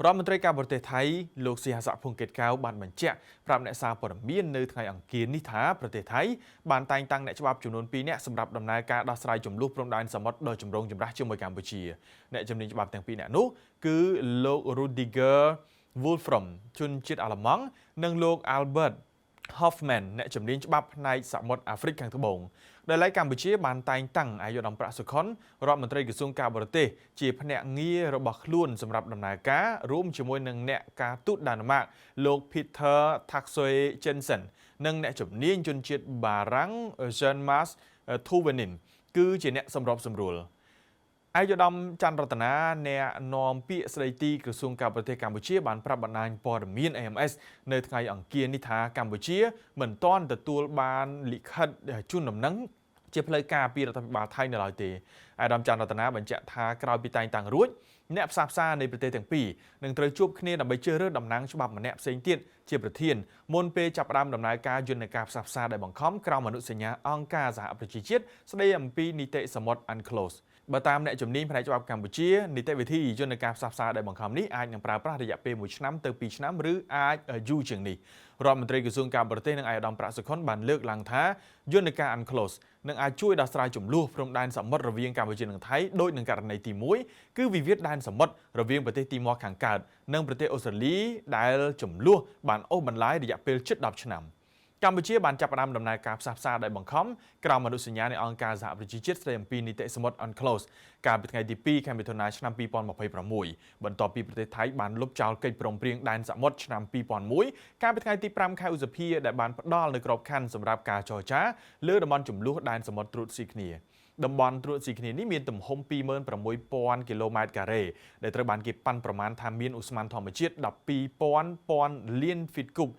រដ្ឋមន្ត្រីការបរទេសថៃលោកស៊ីហស័កភុងកេតកៅបានបញ្ជាក់ប្រាប់អ្នកសារព័ត៌មាននៅថ្ងៃអង្គារនេះថាប្រទេសថៃបានតែងតាំងអ្នកច្បាប់ចំនួន2នាក់សម្រាប់ដំណើរការដោះស្រាយជម្លោះព្រំដែនសមុទ្រដ៏ចម្រូងចម្រាសជាមួយកម្ពុជាអ្នកជំនាញច្បាប់ទាំងពីរនាក់នោះគឺលោក Rudiger Wolfram ជនជាតិអាល្លឺម៉ង់និងលោក Albert Hoffman អ្នកជំនាញច្បាប់ផ្នែកសមុទ្រអាហ្វ្រិកខាងត្បូងដែលឡែកកម្ពុជាបានតែងតាំងឯកឧត្តមប្រាក់សុខុនរដ្ឋមន្ត្រីក្រសួងការបរទេសជាភ្នាក់ងាររបស់ខ្លួនសម្រាប់ដំណើរការរួមជាមួយនឹងអ្នកការទូតដាណឺម៉ាកលោក Peter Taksøe Jensen និងអ្នកជំនាញជនជាតិបារាំង Jean-Marc Thouvenin គឺជាអ្នកសម្របសម្រួលឯកឧត្តមច័ន្ទរតនាអ្នកនាំពាក្យស្ដីទីក្រសួងការបរទេសកម្ពុជាបានប្រាប់បណ្ដាញព័ត៌មាន AMS នៅថ្ងៃអង្គារនេះថាកម្ពុជាមិនទាន់ទទួលបានលិខិតជូនដំណឹងជាផ្លូវការពីរដ្ឋាភិបាលថៃនៅឡើយទេឯកឧត្តមច័ន្ទរតនាបញ្ជាក់ថាក្រោយពីតែងតាំងរួចអ្នកផ្សះផ្សានៃប្រទេសទាំងពីរនឹងត្រូវជួបគ្នាដើម្បីជ្រើសរើសតំណាងច្បាប់ម្នាក់ផ្សេងទៀតជាប្រធានមុនពេលចាប់ផ្ដើមដំណើរការយន្តការផ្សះផ្សាដោយបង្ខំក្រោមអនុសញ្ញាអង្គការសហប្រជាជាតិស្ដីអំពីនីតិសមុទ្រ UNCLOS បើតាមអ្នកជំនាញផ្នែកច្បាប់កម្ពុជានីតិវិធីយន្តការផ្សះផ្សាដោយបង្ខំនេះអាចនឹងប្រើប្រាស់រយៈពេល1ឆ្នាំទៅ2ឆ្នាំឬអាចយូរជាងនេះរដ្ឋមន្ត្រីក្រសួងការបរទេសនិងឯកឧត្តមប្រាក់សុខុនបានលើកឡើងថាយន្តការ UNCLOS នឹងអាចជួយដោះស្រាយជម្លោះព្រំដែនសមុទ្ររវាងកម្ពុជានិងថៃដូចនឹងករណីទី1គឺវិវាទដែនសមុទ្ររវាងប្រទេសទីម៉ូខាងកើតនិងប្រទេសអូស្ត្រាលីដែលជម្លោះបានអូសបន្លាយរយៈពេលជិត10ឆ្នាំ។កម្ពុជាបានចាប់ផ្ដើមដំណើរការផ្សះផ្សាដោយបង្ខំក្រោមអនុសញ្ញានៃអង្គការសហប្រជាជាតិស្តីអំពីនីតិសមុទ្រ UNCLOS កាលពីថ្ងៃទី2ខែមិថុនាឆ្នាំ2026បន្ទាប់ពីប្រទេសថៃបានលុបចោលកិច្ចព្រមព្រៀងដែនសមុទ្រឆ្នាំ2001កាលពីថ្ងៃទី5ខែឧសភាដែលបានផ្ដល់នូវក្របខ័ណ្ឌសម្រាប់ការចរចាលើតំបន់ជម្លោះដែនសមុទ្រត្រួតស៊ីគ្នាតំបន់ត្រួតស៊ីគ្នានេះមានទំហំ26,000គីឡូម៉ែត្រការ៉េដែលត្រូវបានគេប៉ាន់ប្រមាណថាមានឧស្ម័នធម្មជាតិ12,000ពាន់លានហ្វីតគូប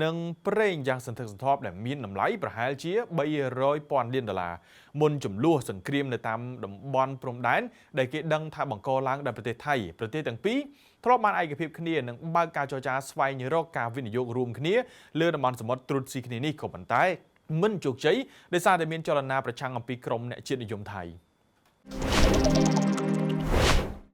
និងប្រេងយ៉ាងសន្ធឹកសន្ធាប់ដែលមានតម្លៃប្រហែលជា300ពាន់លានដុល្លារមុនជម្លោះសង្គ្រាមនៅតាមតំបន់ព្រំដែនដែលគេដឹងថាបង្កឡើងដោយប្រទេសថៃប្រទេសទាំងពីរធ្លាប់បានឯកភាពគ្នានឹងបើកការចរចាស្វែងរកការវិនិយោគរួមគ្នាលើតំបន់សមុទ្រត្រួតស៊ីគ្នានេះក៏ប៉ុន្តែមិនជោគជ័យដោយសារតែមានចលនាប្រឆាំងអំពីក្រុមអ្នកជាតិនិយមថៃ។